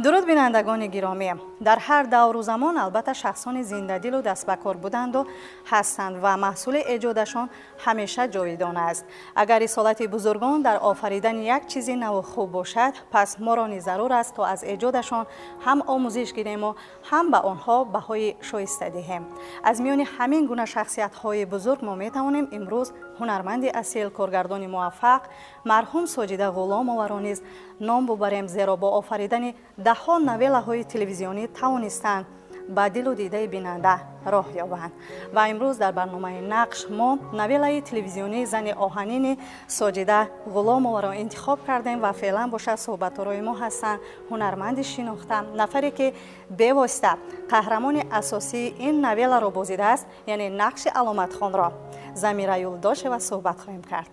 Дуруд, бинандагони гиромӣ! Дар ҳар давру замон, албатта, шахсони зиндадилу дастбакор буданду ҳастанд ва маҳсули эҷодашон ҳамеша ҷовидон аст. Агар рисолати бузургон дар офаридани як чизи наву хуб бошад, пас моро низ зарур аст, то аз эҷодашон ҳам омӯзиш гирему ҳам ба онҳо баҳои шоиста диҳем. Аз миёни ҳамин гуна шахсиятҳои бузург мо метавонем имрӯз ҳунарманди асил, коргардони муваффақ, марҳум Соҷида Ғуломоваро низ ном бубарем, зеро бо офаридани даҳҳо новеллаҳои телевизионӣ тавонистанд ба дилу дидаи бинанда роҳ ёбанд. Ва имрӯз дар барномаи «Нақш» мо новеллаи телевизионии «Зани оҳанини» Соҷида Ғуломоваро интихоб кардем ва феълан бошад, суҳбаторои мо ҳастанд ҳунарманди шинохта, нафаре ки бевосита қаҳрамони асосии ин новелларо бозидааст, яъне нақши Аломатхонро, Замира Юлдошева суҳбат хоҳем кард.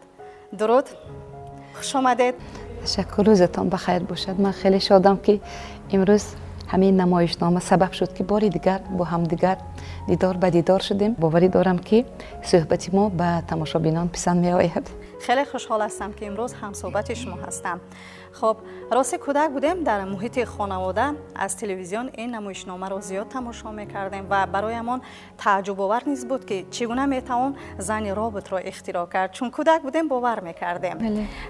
Дуруд, хушомадед! Ташаккур, рӯзатон ба хайр бошад. Ман хеле шодам, ки имрӯз ҳамин намоишнома сабаб шуд, ки бори дигар бо ҳамдигар дидор ба дидор шудем. Боварӣ дорам, ки суҳбати мо ба тамошобинон писанд меояд. Хеле хушҳол ҳастам, ки имрӯз ҳамсӯҳбати шумо ҳастам. Хуб, рости, кӯдак будем, дар муҳити хонавода аз телевизион ин намоишномаро зиёд тамошо мекардем ва бароямон тааҷҷубовар низ буд, ки чӣ гуна метавон зани роботро ихтироъ кард. Чун кӯдак будем, бовар мекардем.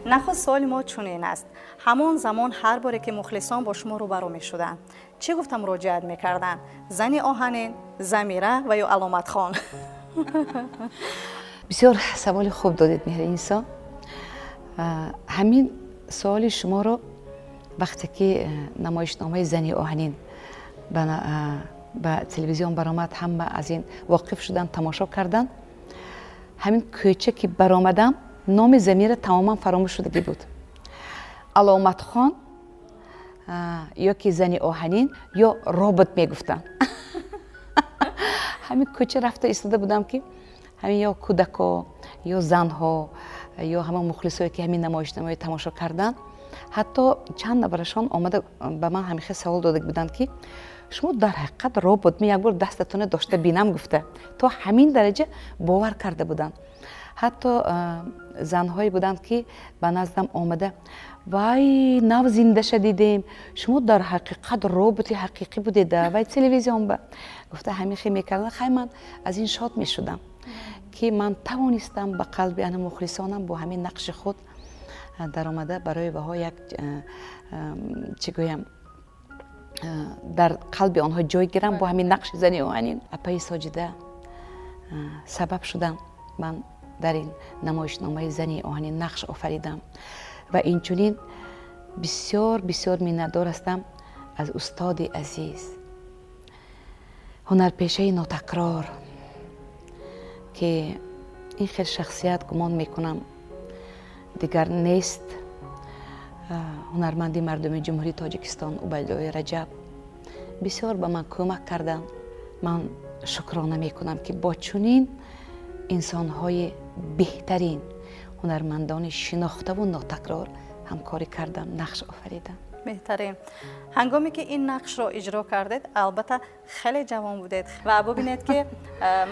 Нахуст суоли мо чунин аст: ҳамон замон ҳар боре ки мухлисон бо шумо рӯбарӯ мешуданд, чӣ гуфта муроҷиат мекарданд: зани оҳанин, Замира ва ё Аломатхон? Бисёр саволи хуб додед, Меҳринисо. Ҳамин суоли шуморо вақте ки намоишномаи «Зани оҳанин» ба телевизион баромад, ҳама аз ин воқиф шуданд, тамошо карданд. Ҳамин кӯча ки баромадам, номи Замира тамоман фаромӯш шудагӣ буд. Аломатхон ё ки зани оҳанин ё робот мегуфтанд. Ҳамин кӯча рафта истода будам, ки ҳамин ё кӯдако, ё занҳо, ё ҳама мухлисое, ки ҳамин намоишномаро тамошо карданд, ҳатто чанд нафарашон омада ба ман ҳамин савол дода буданд, ки шумо дар ҳақиқат робот? Ман як бор дастатона дошта бинам, гуфта, то ҳамин дараҷа бовар карда буданд. Ҳатто занҳое буданд, ки ба наздам омада: «Вай, нав зиндаша дидем, шумо дар ҳақиқат роботи ҳақиқӣ будеда вай телевизион ба», гуфта, ҳамин хел мекарданд. Хай, ман аз ин шод мешудам, ки ман тавонистам ба қалби ана мухлисонам бо ҳамин нақши худ даромада, барои ваҳо як, чӣ гӯям, дар қалби онҳо ҷой гирам бо ҳамин нақши зани оҳанин. Апаи Соҷида сабаб шудам, ман дар ин намоишномаи «Зани оҳанин» нақш офаридам. Ва инчунин бисёр бисёр миннатдор ҳастам аз устоди азиз, ҳунарпешаи нотакрор, ки ин хел шахсият, гумон мекунам, дигар нест, ҳунарманди мардуми Ҷумҳурии Тоҷикистон Убайдуллои Раҷаб бисёр ба ман кӯмак карданд. Ман шукрона мекунам, ки бо чунин инсонҳои беҳтарин, ҳунармандони шинохтаву нотакрор ҳамкорӣ кардам, нақш офаридам. Беҳтарин. Ҳангоме ки ин нақшро иҷро кардед, албатта, хеле ҷавон будед ва бубинед, ки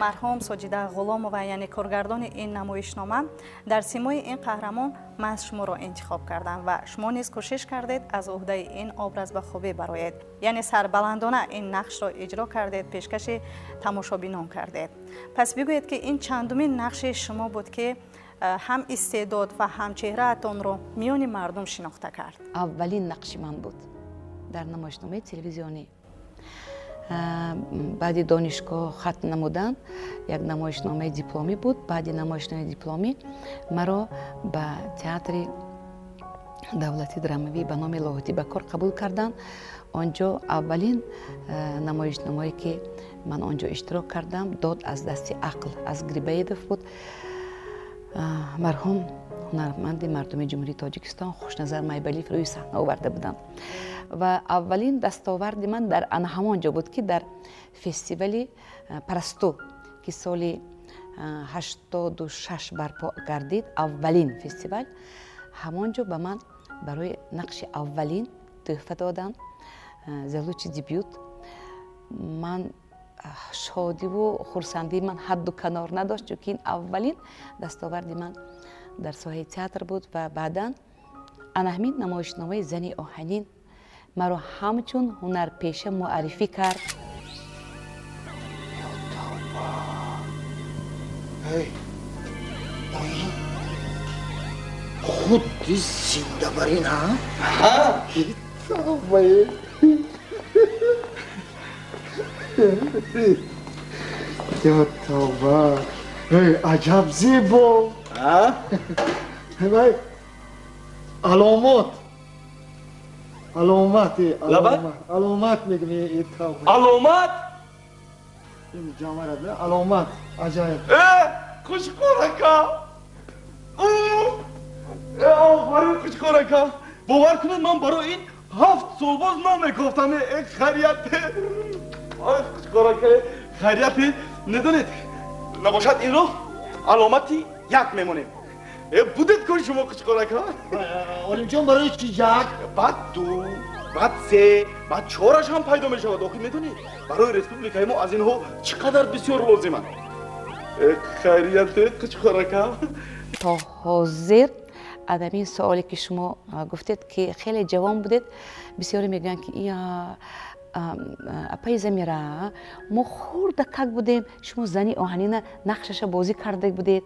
марҳум Соҷида Ғуломова, яъне коргардони ин намоишнома, дар симои ин қаҳрамон маҳз шуморо интихоб карданд ва шумо низ кӯшиш кардед, аз уҳдаи ин образ ба хубӣ бароед, яъне сарбаландона ин нақшро иҷро кардед, пешкаши тамошобинон кардед. Пас бигӯед, ки ин чандумин нақши шумо буд, ки ҳам истеъдод ва ҳам чеҳраатонро миёни мардум шинохта кард? Аввалин нақши ман буд дар намоишномаи телевизионӣ. Баъди донишгоҳ хатм намудан як намоишномаи дипломӣ буд. Баъди намоишномаи дипломӣ маро ба Театри давлати драмавӣ ба номи Лоҳутӣ ба кор қабул карданд. Он ҷо аввалин намоишномае, ки ман он ҷо иштирок кардам, «Дод аз дасти ақл» аз Грибоедов буд. Марҳум ҳунарманди мардуми Ҷумҳурии Тоҷикистон Хушназар Майбалиев рӯи саҳна оварда буданд. Ва аввалин дастоварди ман дар ана ҳамон ҷо буд, ки дар фестивали «Парасту», ки соли 86 барпо гардид, аввалин фестивал, ҳамон ҷо ба ман барои нақши аввалин тӯҳфа доданд, за лучший дебют. Ман шодиву хурсандии ман ҳадду канор надошт, чунки ин аввалин дастоварди ман дар соҳаи театр буд. Ва баъдан ана ҳамин намоишномаи «Зани оҳанин» маро ҳамчун ҳунарпеша муаррифӣ кард. Худди зиндабарин, ҳа? Ё тавба! Аҷаб зебо! Вай аломат, аломат, аломат мегӯем. Аломат? Ин ҷамара аломат аҷоиб. Қучқор ака! Офарин, Қучқор ака! Бовар кунед, ман барои ин 7 сол боз намекофтам. Хайрият, Қучқор ака, хайрият. Медонед, набошад инро аломати як мемонем. Будед кун шумо, Қучқор ака. Олимҷон, барои чӣ як? Баъд 2, баъд 3, баъд 4-аш ҳам пайдо мешавад. Охир медонед, барои республикаи мо аз инҳо чӣ қадар бисёр лозиманд. Хайрият, Қучқор ака. То ҳозир аз ҳамин суоле ки шумо гуфтед, ки хеле ҷавон будед, бисёре мегӯянд, ки апаи Замира, мо хурда как будем, шумо зани оҳанина нақшаша бозӣ карда будед.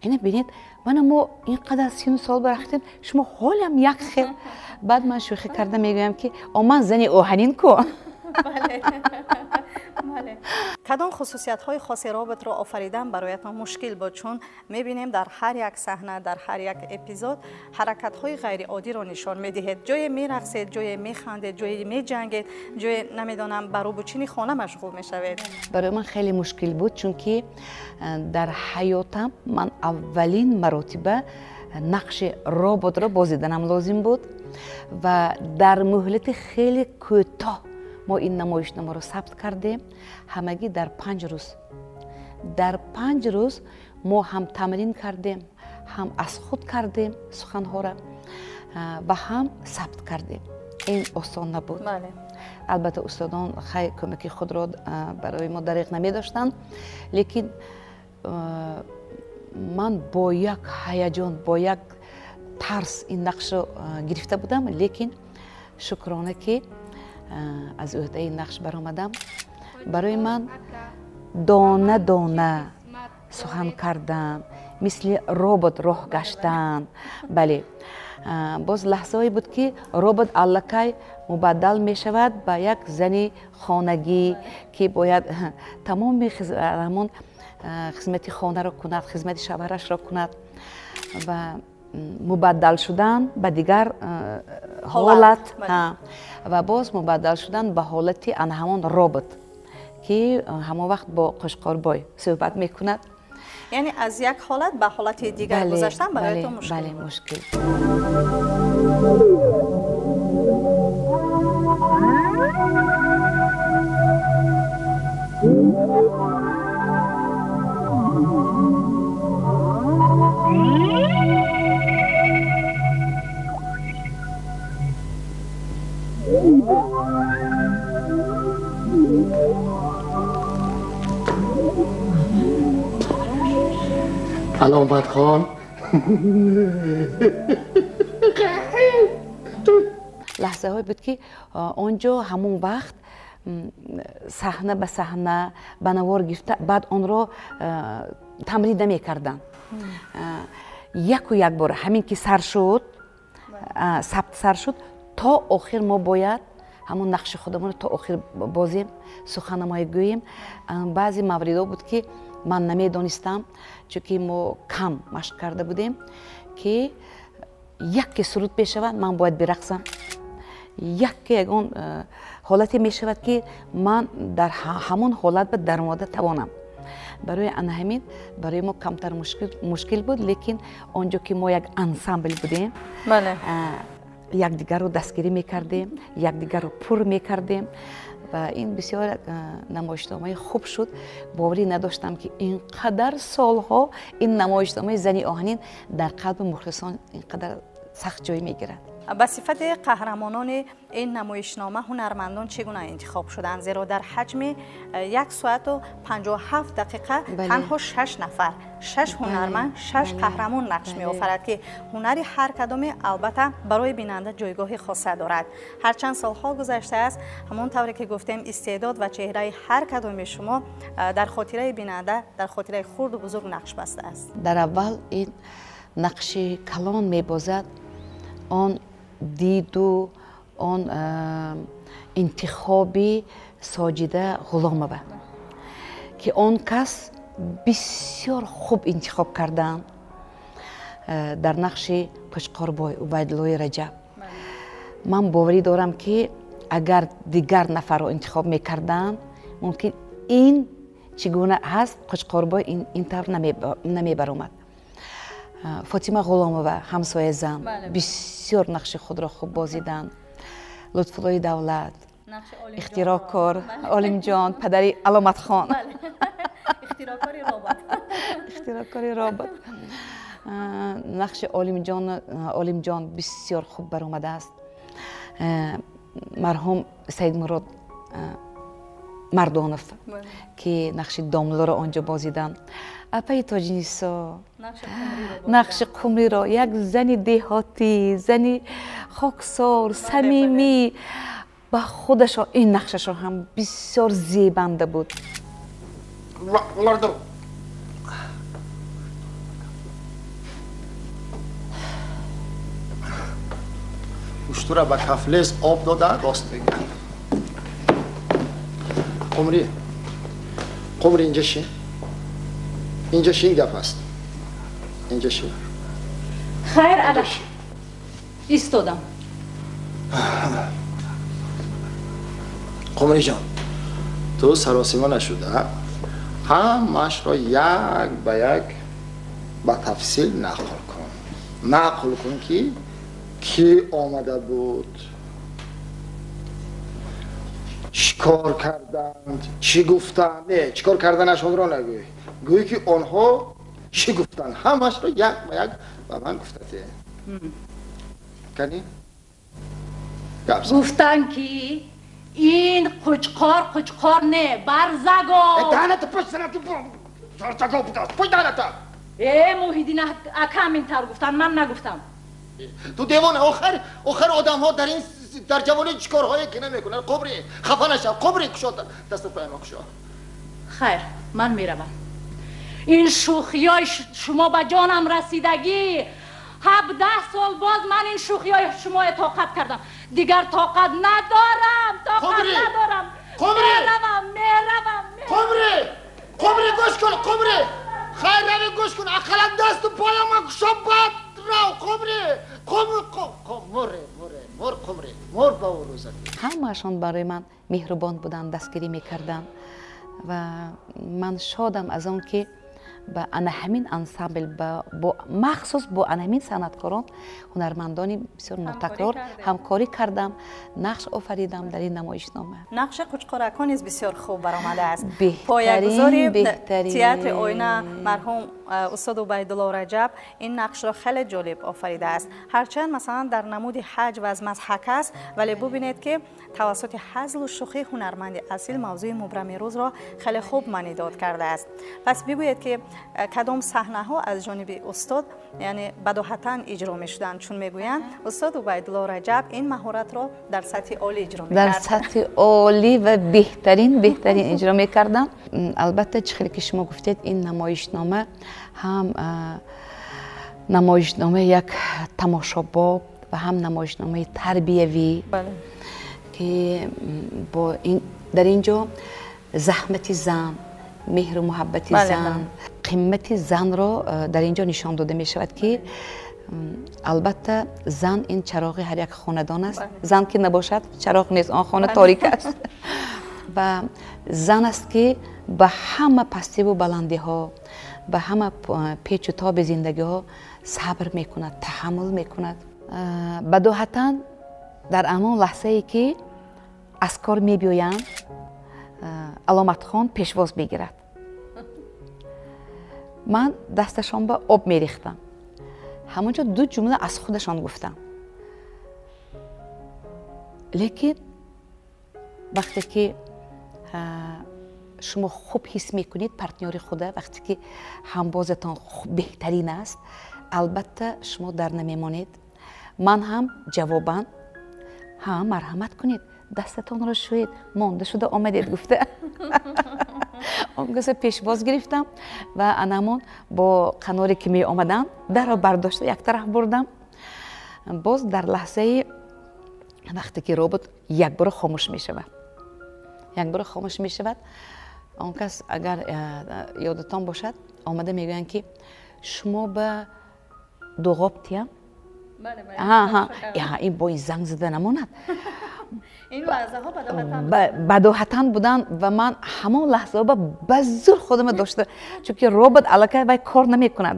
Ина бинед, мана мо ин қадар 30 сол барахтем, шумо ҳолам як хел. Баъд ман шӯхӣ карда мегӯям, ки о, ман зани оҳанин ку. Кадом хусусиятҳои хоси роботро офаридан бароятон мушкил буд? Чун мебинем дар ҳар як саҳна, дар ҳар як эпизод ҳаракатҳои ғайриоддиро нишон медиҳед. Ҷое мерақсед, ҷое механдед, ҷое меҷангед, ҷое намедонам ба рӯбучини хона машғул мешавед. Барои ман хеле мушкил буд, чунки дар ҳаётам ман аввалин маротиба нақши роботро бозиданам лозим буд ва дар муҳлати хеле кӯтоҳ мо ин намоишномаро сабт кардем. Ҳамагӣ дар 5 рӯз. Дар 5 рӯз мо ҳам тамрин кардем, ҳам аз худ кардем суханҳоро ва ҳам сабт кардем. Ин осон набуд. Албатта, устодон хай кӯмаки худро барои мо дариқ намедоштанд, лекин ман бо як ҳаяҷон, бо як тарс ин нақшро гирифта будам, лекин шукрона, ки аз ӯҳдаи нақш баромадам. Барои ман дона дона сухан кардан, мисли робот роҳ гаштан. Бале, боз лаҳзаҳое буд, ки робот аллакай мубаддал мешавад ба як зани хонагӣ, ки бояд тамоми ҳамон хизмати хонаро кунад, хизмати шавҳарашро кунад ва мубаддал шудан ба дигар ҳолат ва боз мубаддал шудан ба ҳолати ана ҳамон робот, ки ҳамон вақт бо Қушқорбой суҳбат мекунад. Яъне аз як ҳолат ба ҳолати дигар гузаштан бароятон мушкил? Бале, мушкил. Аломат хон. Лаҳзаҳое буд, ки он ҷо ҳамон вақт саҳна ба саҳна ба навор гирифта, баъд онро тамрин намекарданд. Яку як бора ҳамин ки сар шуд, сабт сар шуд, то охир мо бояд ҳамон нақши худамонро то охир бозем, суханамоя гӯем. Баъзе мавридҳо буд, ки ман намедонистам, чунки мо кам машқ карда будем, ки яке суруд мешавад, ман бояд бирақсам, яке ягон ҳолате мешавад, ки ман дар ҳамон ҳолат ба даромада тавонам. Барои ана ҳамин барои мо камтар мушкил буд, лекин он ҷо ки мо як ансамбл будем, якдигарро дастгирӣ мекардем, якдигарро пур мекардем ва ин бисёр намоишномаи хуб шуд. Боварӣ надоштам, ки ин қадар солҳо ин намоишномаи зани оҳанин дар қалби мухлисон ин қадар сахт ҷой мегирад. Ба сифати қаҳрамонони ин намоишнома ҳунармандон чӣ гуна интихоб шуданд? Зеро дар ҳаҷми 1 соату 57 дақиқа танҳо 6 нафар, 6 ҳунарманд, 6 қаҳрамон нақш меофарад, ки ҳунари ҳар кадоме албатта барои бинанда ҷойгоҳи хоса дорад. Ҳарчанд солҳо гузаштааст, ҳамон тавре ки гуфтем, истеъдод ва чеҳраи ҳар кадоми шумо дар хотираи бинанда, дар хотираи хурду бузург нақш бастааст. Дар аввал ин нақши калон мебозад он диду он интихоби Соҷида Ғуломова, ки он кас бисёр хуб интихоб карданд дар нақши Қучқорбой Убайдуллои Раҷаб. Ман боварӣ дорам, ки агар дигар нафарро интихоб мекарданд, мумкин ин чӣ гуна ҳаст, Қучқорбой ин тавр намебаромад. Фотима Ғуломова, ҳамсояи зан, бисёр нақши худро хуб бозиданд. Лутфуллои Давлат, ихтироъкор Олимҷон, падари Аломатхон, ихтироъкори робот. Нақши Олимҷон бисёр хуб баромадааст. Марҳум Саидмурод Мардонов, ки нақши домларо он ҷо бозиданд. Апаи Тоҷинисо нақши Қумриро, як зани деҳотӣ, зани хоксор, самимӣ, ба худашон ин нақшашон ҳам бисёр зебанда буд. Уштура ба кафлез об дода, рост мегӯяд. Қумрӣ, Қумрӣ, инҷа шин, инҷа шин, гап аст, инҷа шин. Хайр, ана истодам. Қумриҷон, ту саросима нашуда ҳамаашро як ба як ба тафсил нақл кун. Нақл кун, ки кӣ омада буд, чӣ кор карданд, чӣ гуфтанд. Не, чӣ кор карданашонро нагӯй, гӯй ки онҳо чӣ гуфтанд. Ҳамаашро як ба як ба ман гуфтате. Кани гуфтанд, ки ин Қучқор Қучқор не, барзаго. Даҳаната пӯш, санати барзаго будааст, пӯш даҳаната. Э, Муҳиддин акам ин тавр гуфтанд, ман нагуфтам. Ту девона, охир охир одамҳо дар ин дар ҷавонӣ чӣ корҳое ки намекунанд. Қумрӣ, хафа нашав, Қумрӣ, кушо дасту пояма кушо. Хайр, ман меравам. Ин шӯхиҳои шумо ба ҷонам расидагӣ. 17 сол боз ман ин шӯхиҳои шуморо тоқат кардам, дигар тоқат надорам, тоқат надорам. Меравам, меравам. Қумрӣ, Қумрӣ, гӯш кун, Қумрӣ, хайр, рави, гӯш кун, ақаллан дасту пояма кушо, баъд рав. Қумрӣ, муре, муре, мур, Қумрӣ, мур ба ӯ рӯза. Ҳамаашон барои ман меҳрубон буданд, дастгирӣ мекарданд ва ман шодам аз он, ки ба ана ҳамин ансамбл, махсус бо ана ҳамин санъаткорон, ҳунармандони бисёр нотакрор ҳамкорӣ кардам, нақш офаридам дар ин намоишнома. Нақши Қучқоракон низ бисёр хуб баромадааст. Поягузори театри Оина марҳум устод Убайдулло Раҷаб ин нақшро хеле ҷолиб офаридааст. Ҳарчанд масалан дар намуди ҳаҷ ва аз мазҳак аст, вале бубинед, ки тавассути ҳазлу шӯхӣ ҳунарманди асил мавзӯи мубрами рӯзро хеле хуб маънидод кардааст. Пас бигӯед, ки кадом саҳнаҳо аз ҷониби устод, яъне бадоҳатан иҷро мешуданд, чун мегӯянд устод Убайдулло Раҷаб ин маҳоратро дар сатҳи олӣ иҷро мекард. Дар сатҳи олӣ ва беҳтарин, беҳтарин иҷро мекардам. Албатта, чӣ хеле ки шумо гуфтед, ин намоишнома ҳам намоишномаи як тамошобоб ва ҳам намоишномаи тарбиявӣ, ки дар ин ҷо заҳмати зан, меҳру муҳаббати зан, қимати занро дар ин ҷо нишон дода мешавад, ки албатта зан ин чароғи ҳар як хонадон аст. Зан ки набошад, чароғ нест, он хона торик аст. Ва зан аст, ки ба ҳама пастиву баландиҳо, ба ҳама печу тоби зиндагиҳо сабр мекунад, таҳаммул мекунад. Бадоҳатан дар ҳамон лаҳзае ки аз кор мебиёянд, Аломатхон пешвоз мегирад. Ман дасташон ба об мерехтам. Ҳамонҷо ду ҷумла аз худашон гуфтам. Лекин вақте ки шумо хуб ҳис мекунед партнёри худа, вақте ки ҳамбозатон беҳтарин аст, албатта шумо дар намемонед. Ман ҳам ҷавобан ҳа, марҳамат кунед, дастатонро шӯед, монда шуда омадед гуфта он каса пешвоз гирифтам ва анамон бо қаноре ки меомадам дарро бардошта як тараф бурдам. Боз дар лаҳзаи вақте ки робот якбора хомӯш мешавад, якбора хомӯш мешавад, он кас агар ёдатон бошад омада мегӯянд ки шумо ба дуғоб тиям. Ин бо ин занг зада намонад. Бадоҳатан буданд ва ман ҳамон лаҳзаҳо ба зур худама дошта, чунки робот аллакай вай кор намекунад,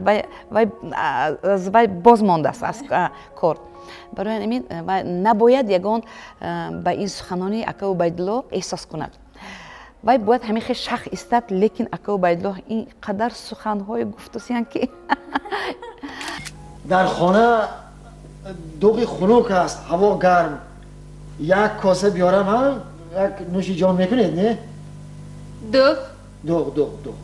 вай боз мондааст аз кор. Барои ҳамин вай набояд ягон ба ин суханони ака Убайдулло эҳсос кунад. Вай бояд ҳамин хел шах истад, лекин ака Убайдулло ин қадар суханҳое гуфтусиянд ки дар хона дуғи хунук аст, ҳаво гарм, як коса биёрам ҳам як нӯши ҷон мекунед, не? Дуғ? Дуғ, дуғ, дуғ.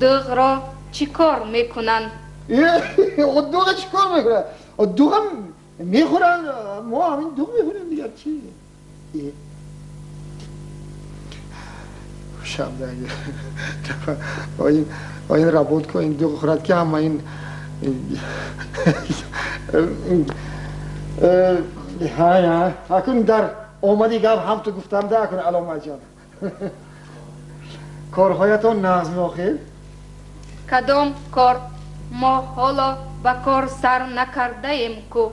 Дуғро чӣ кор мекунанд? Дуғ чӣ кор мекунанд? Дуғам мехӯранд, мо ҳамин дуғ мехӯрем дигар чӣ? Хушам ин работ ко ин дуғ хӯрад ки ҳама ин акун дар омади гап ҳам ту гуфтам да акун Аломатҷон. Корҳоятон нағз меохир? Кадом кор? Мо ҳоло ба кор сар накардаем ку.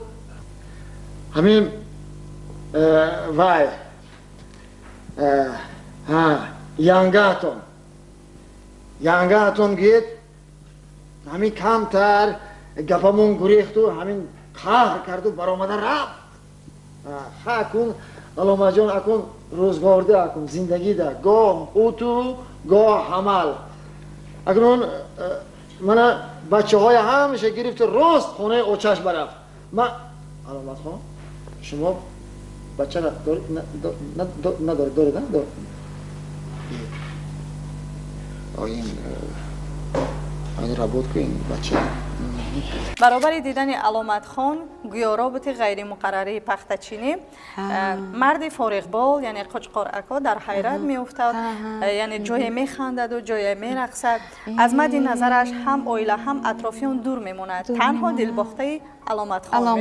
Ҳамин вай янгаатон, янгаатон гӯед ҳамин камтар гапамон гурехту ҳамин қаҳр карду баромада рафт. Ха акун Аломатҷон, акун рӯзгорда, акун зиндагида гоҳ ҳуту гоҳ ҳамал. Акнун мана бачаҳоя ҳамеша гирифту рост хонаи очаш барафт. Ма Аломатхон, шумо бача надоред? Доред? Ин работ ку ин бача. Баробари дидани Аломатхон гӯё роботи ғайримуқаррарии пахтачинӣ, марди фориғбол яъне Қучқор ако дар ҳайрат меуфтад, яъне ҷое механдаду ҷое мерақсад. Аз мадди назараш ҳам оила ҳам атрофиён дур мемонад, танҳо дилбохтаи Аломатхон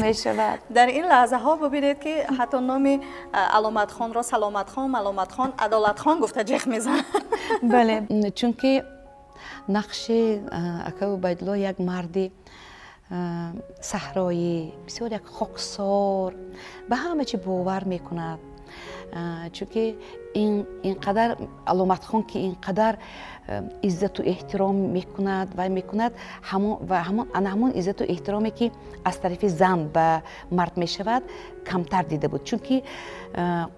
мешавад. Дар ин лаҳзаҳо бибинед ки ҳатто номи Аломатхонро Саломатхон, Маломатхон, Адолатхон гуфта ҷеғ мезанад. Бале, чунки нақши ака Убайдулло як марди саҳроӣ, бисёр як хоксор, ба ҳама чӣ бовар мекунад. Чунки инқадар Аломатхон ки инқадар иззату эҳтиром мекунад ва мекунад, ва ана ҳамон иззату эҳтироме ки аз тарафи зан ба мард мешавад камтар дида буд. Чунки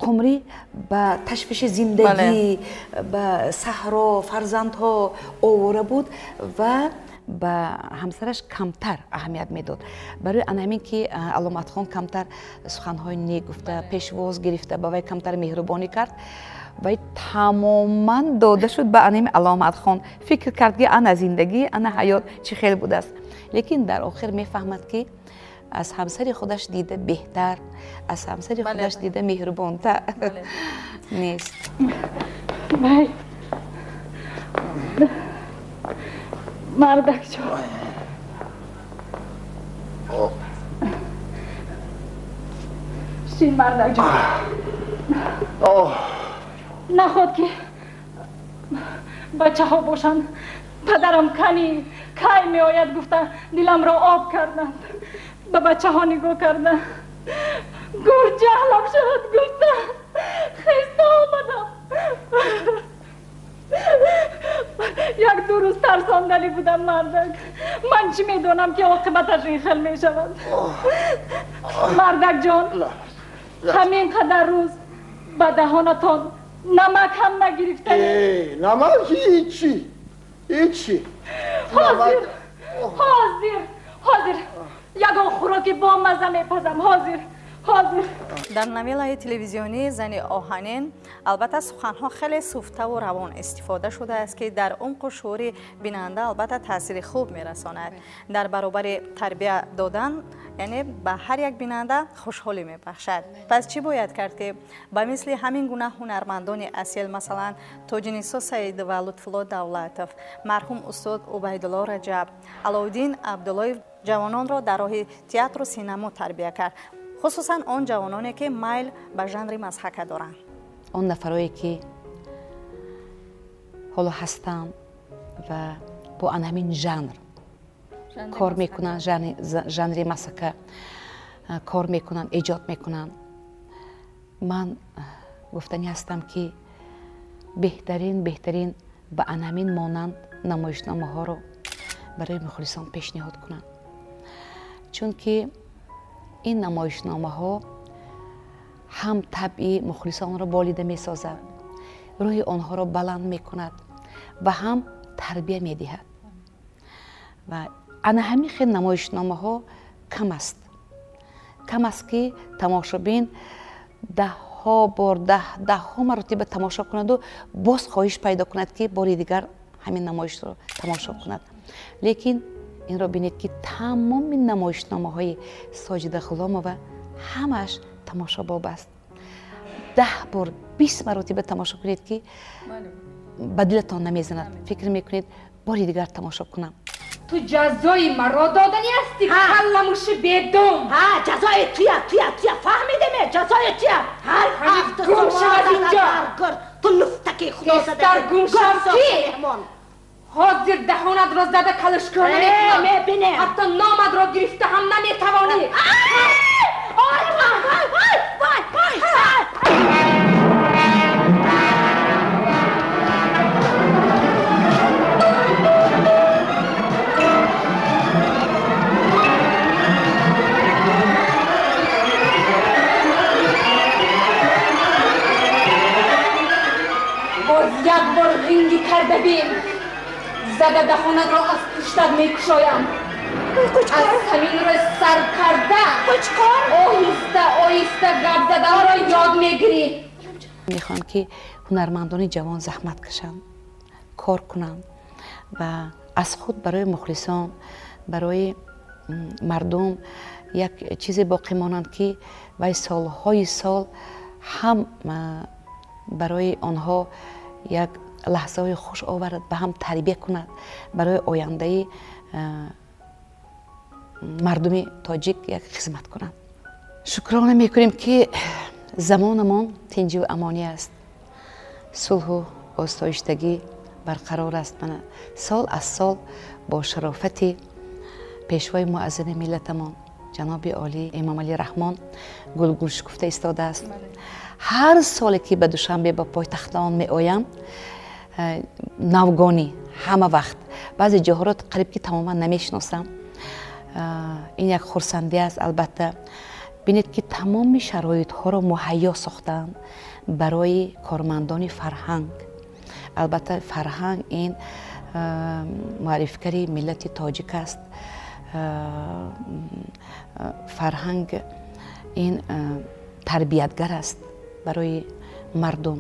Қумрӣ ба ташвиши зиндагӣ, ба саҳро, фарзандҳо овора буд ва ба ҳамсараш камтар аҳамият медод. Барои ана ҳамин ки Аломатхон камтар суханҳои нек гуфта, пешвоз гирифта, ба вай камтар меҳрубонӣ кард, вай тамоман дода шуд ба анами Аломатхон. Фикр кард ки ана зиндагӣ, ана ҳаёт чӣ хел будааст. Лекин дар охир мефаҳмад ки аз ҳамсари худаш дида беҳтар, аз ҳамсари худаш дида меҳрубонтар нест. Мардакҷон, шин мардакҷон, наход ки бачаҳо бошанд, падарам кани кай меояд гуфта диламро об карданд, ба бачаҳо нигоҳ карданд, гур ҷаҳлам шавад гуфта хеста омадам. Як ду рӯз тарсондалӣ будам мардак. Ман чӣ медонам ки оқибаташ ин хел мешавад. Мардакҷон, ҳамин қадар рӯз ба даҳонатон намак ҳам нагирифтаед. Намак ҳичи, ҳичи. Ҳозир, ҳозир, ҳозир ягон хӯроки бомазза мепазам. Ҳозир, Ҳозир. Дар новеллаи телевизионии «Зани оҳанин» албатта суханҳо хеле суфтаву равон истифода шудааст, ки дар умқу шуури бинанда албатта таъсири хуб мерасонад. Дар баробари тарбия додан, яъне ба ҳар як бинанда хушҳолӣ мебахшад. Пас чӣ бояд кард, ки ба мисли ҳамин гуна ҳунармандони асил, масалан Тоҷинисо Саидова, Лутфулло Давлатов, марҳум устод Убайдулло Раҷаб, Аловуддин Абдуллоев ҷавононро дар роҳи театру синамо тарбия кард, хусусан он ҷавононе, ки майл ба жанри мазҳака доранд? Он нафарое, ки ҳоло ҳастанд ва бо ан ҳамин жанр кор мекунанд, жанри мазҳака кор мекунанд, эҷод мекунанд, ман гуфтанӣ ҳастам, ки беҳтарин ба ан ҳамин монанд намоишномаҳоро барои мухлисон пешниҳод кунанд, чунки ин намоишномаҳо ҳам табъи мухлисонро болида месозад, рӯҳи онҳоро баланд мекунад ва ҳам тарбия медиҳад. Ва ана ҳамин хел намоишномаҳо кам аст, кам аст, ки тамошобин даҳҳо бор, даҳҳо маротиба тамошо кунаду боз хоҳиш пайдо кунад, ки бори дигар ҳамин намоишро тамошо кунад. Лекин инро бинед, ки тамоми намоишномаҳои Соҷида Ғуломова ҳамааш тамошобоб аст. 10 бор, 20 маротиба тамошо кунед, ки ба дилатон намезанад, фикр мекунед, бори дигар тамошо кунам. Ту ҷазои маро додани ҳастӣ, калламуши бедум. Ҳа, ҷазои туя, туя, туя, фаҳмидеме? Ҷазои туя. Ҳар ҳафта гум шав аз инҷо. Ту луфтаки худо Тезтар гум шав, ки ҳозир даҳонатро зада калашкор намекунам. Мебинем. Ҳатто номатро гирифта ҳам наметавонӣ. Ой, вай, вай, вай, вай! Боз як бор ғингӣ карда бин, зада даҳонатро аз пуштат мекушоям. Аз ҳамин рӯз сар карда оҳиста оҳиста гап заданро ёд мегирӣ. Мехоҳам, ки ҳунармандони ҷавон заҳмат кашанд, кор кунанд ва аз худ барои мухлисон, барои мардум як чизе боқӣ монанд, ки вай солҳои сол ҳам барои онҳо як лаҳзаҳои хуш оварад, ба ҳам тарбия кунад, барои ояндаи мардуми тоҷик як хизмат кунанд. Шукрона мекунем, ки замонамон тинҷиву амонӣ аст, сулҳу осоиштагӣ барқарор аст. Мана сол аз сол бо шарофати пешвои муаззами миллатамон ҷаноби олӣ Эмомалӣ Раҳмон гулгул шукуфта истодааст. Ҳар соле ки ба Душанбе, ба пойтахтон меоям, навгонӣ ҳама вақт, баъзе ҷоҳоро қариб ки тамоман намешиносам. Ин як хурсандӣ аст. Албатта, бинед, ки тамоми шароитҳоро муҳайё сохтаанд барои кормандони фарҳанг. Албатта, фарҳанг ин муаррифгари миллати тоҷик аст. Фарҳанг ин тарбиятгар аст барои мардум.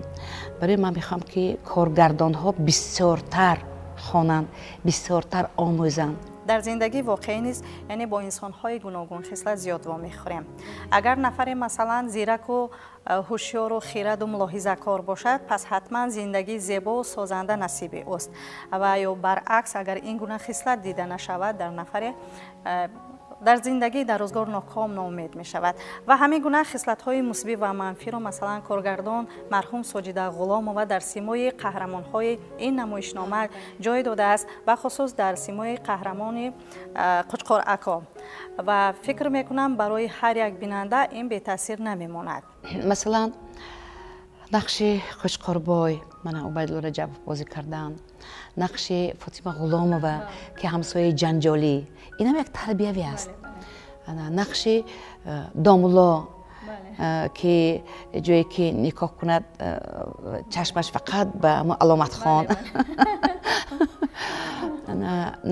Барои ман мехоҳам, ки коргардонҳо бисёртар хонанд, бисёртар омӯзанд. Дар зиндагии воқеӣ низ, яъне бо инсонҳои гуногунхислат зиёд вомехӯрем. Агар нафаре, масалан, зираку ҳушёру хираду мулоҳизакор бошад, пас ҳатман зиндагии зебову созанда насиби ӯст, ва ё баръакс, агар ин гуна хислат дида нашавад дар нафаре, дар зиндагӣ дар рӯзгор ноком, ноумед мешавад. Ва ҳамин гуна хислатҳои мусбӣ ва манфиро, масалан, коргардон марҳум Соҷида Ғуломова дар симои қаҳрамонҳои ин намоишнома ҷой додааст, бахусус дар симои қаҳрамони Қучқор ако. Ва фикр мекунам, барои ҳар як бинанда ин бетаъсир намемонад. Масалан, нақши Қучқорбой мана Убайдулло Раҷабов бозӣ карданд, нақши Фотима Ғуломова, ки ҳамсояи ҷанҷолӣ, инам як тарбиявӣ аст, нақши домулло, ки ҷое ки никоҳ кунад, чашмаш фақат ба Аломатхон,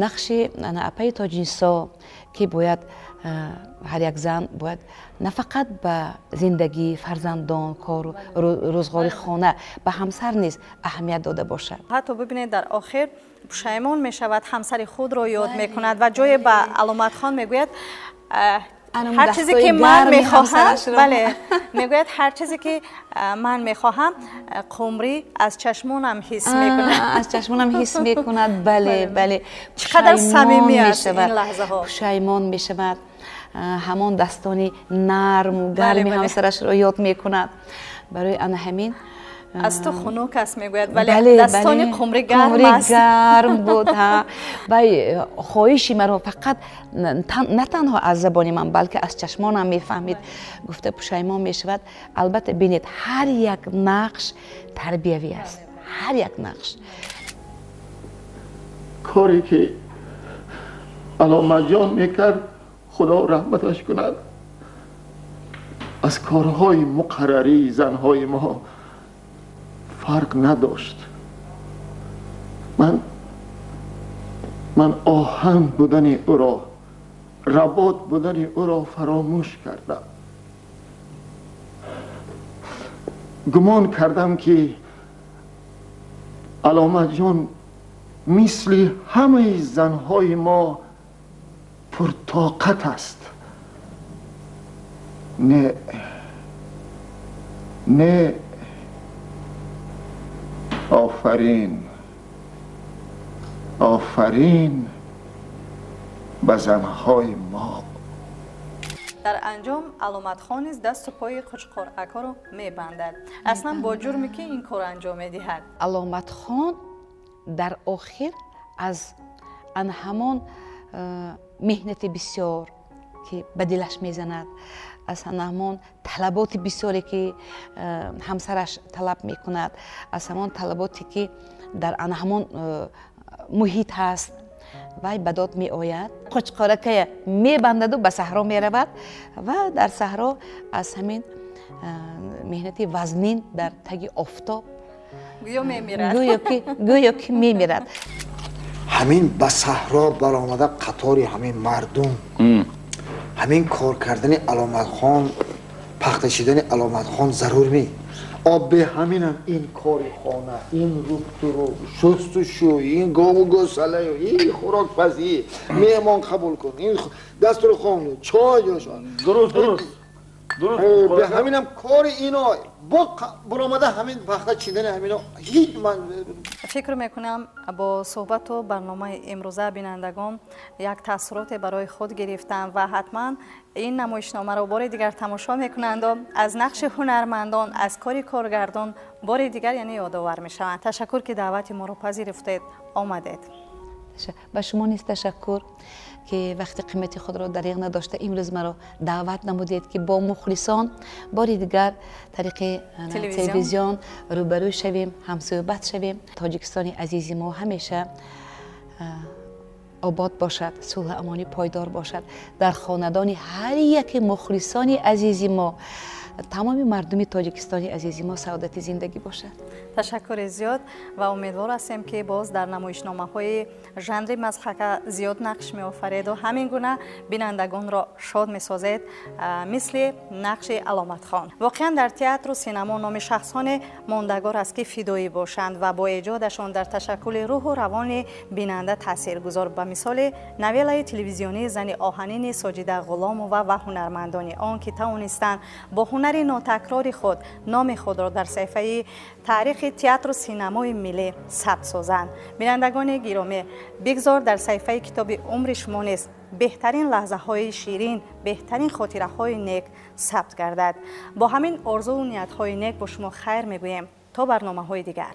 нақши апаи Тоҷинисо, ки бояд Ҳар як зан бояд на фақат ба зиндагӣ, фарзандон, кору рӯзғори хона, ба ҳамсар низ аҳамият дода бошад. Ҳатто бибинед, дар охир пушаймон мешавад, ҳамсари худро ёд мекунад ва ҷое ба Аломатхон мегӯяд: ҳар чизе ки ман мехоҳам, бале, мегӯяд, ҳар чизе ки ман мехоҳам, Қумрӣ аз чашмонам ҳис мекунад. Аз чашмонам ҳис мекунад, бале, бале. Чӣ қадар самимӣ аст ин лаҳзаҳо. Пушаймон мешавад, ҳамон дастони нарму гарми ҳамсарашро ёд мекунад. Барои ана ҳамин аз ту хунук аст, мегӯяд, вале дастони Қумрӣ гарм аст. Гарм буд. Ва хоҳиши маро фақат на танҳо аз забони ман, балки аз чашмонам мефаҳмид, гуфта пушаймон мешавад. Албатта, бинед, ҳар як нақш тарбиявӣ аст, ҳар як нақш. Коре ки Аломатҷон мекард, Худо раҳматаш кунад, аз корҳои муқаррарии занҳои мо фарқ надошт. Ман оҳан будани ӯро, работ будани ӯро фаромӯш кардам. Гумон кардам, ки Аломатҷон мисли ҳамаи занҳои мо пуртоқат аст. Не, не, офарин, офарин ба занҳои мо. Дар анҷом Аломатхон низ дасту пои Қучқор акоро мебандад. Аслан бо ҷурме ки ин корро анҷом медиҳад. Аломатхон дар охир аз ан ҳамон меҳнати бисёр, ки ба дилаш мезанад, аз ҳамон талаботи бисёре, ки ҳамсараш талаб мекунад, аз ҳамон талаботе, ки дар ана ҳамон муҳит ҳаст, вай ба дод меояд. Қучқоракая мебандаду ба саҳро меравад ва дар саҳро аз ҳамин меҳнати вазнин дар таги офтоб гӯё мемирад, гӯё ки мемирад. Ҳамин ба саҳро баромада қатори ҳамин мардум, ҳамин кор кардани Аломатхон, пахта шидани Аломатхон зарур ми? Об ҳаминам ин кори хона, ин рӯбтурӯб, шустушӯй, ин гову гӯсалаю, ин хӯрокпазӣ, меҳмон қабул кун, ин дастурхон, чой ҷӯшон. Дуруст, дуруст. Ба ҳаминам кори ино бо баромада ҳамин пахта чидани ҳамино ҳеҷ ман фикр мекунам, бо суҳбату барномаи имрӯза бинандагон як таассуроте барои худ гирифтанд ва ҳатман ин намоишномаро бори дигар тамошо мекунанду аз нақши ҳунармандон, аз кори коргардон бори дигар яъне ёдовар мешаванд. Ташаккур, ки даъвати моро пазируфтед, омадед. Ба шумо низ ташаккур, ки вақти қимати худро дариғ надошта имрӯз маро даъват намудед, ки бо мухлисон бори дигар тариқи телевизион рӯбарӯ шавем, ҳамсӯҳбат шавем. Тоҷикистони азизи мо ҳамеша обод бошад, сулҳу амонӣ пойдор бошад. Дар хонадони ҳар яке мухлисони азизи мо, тамоми мардуми Тоҷикистони азизи мо саодати зиндагӣ бошад. Ташаккури зиёд ва умедвор ҳастем, ки боз дар намоишномаҳои жанри мазхака зиёд нақш меофареду ҳамин гуна бинандагонро шод месозед, мисли нақши Аломатхон. Воқеан, дар театру синамо номи шахсоне мондагор аст, ки фидоӣ бошанд ва бо эҷодашон дар ташаккули рӯҳу равони бинанда таъсиргузор, ба мисоли новеллаи телевизионии «Зани оҳанини» Соҷида Ғуломова ва ҳунармандони он, ки тавонистанд бо ҳунари нотакрори худ номи худро дар саҳифаи таърихи театру синамои миллӣ сабт созанд. Бинандагони гиромӣ, бигзор дар саҳифаи китоби умри шумо низ беҳтарин лаҳзаҳои ширин, беҳтарин хотираҳои нек сабт гардад. Бо ҳамин орзуву ниятҳои нек бо шумо хайр мегӯем то барномаҳои дигар.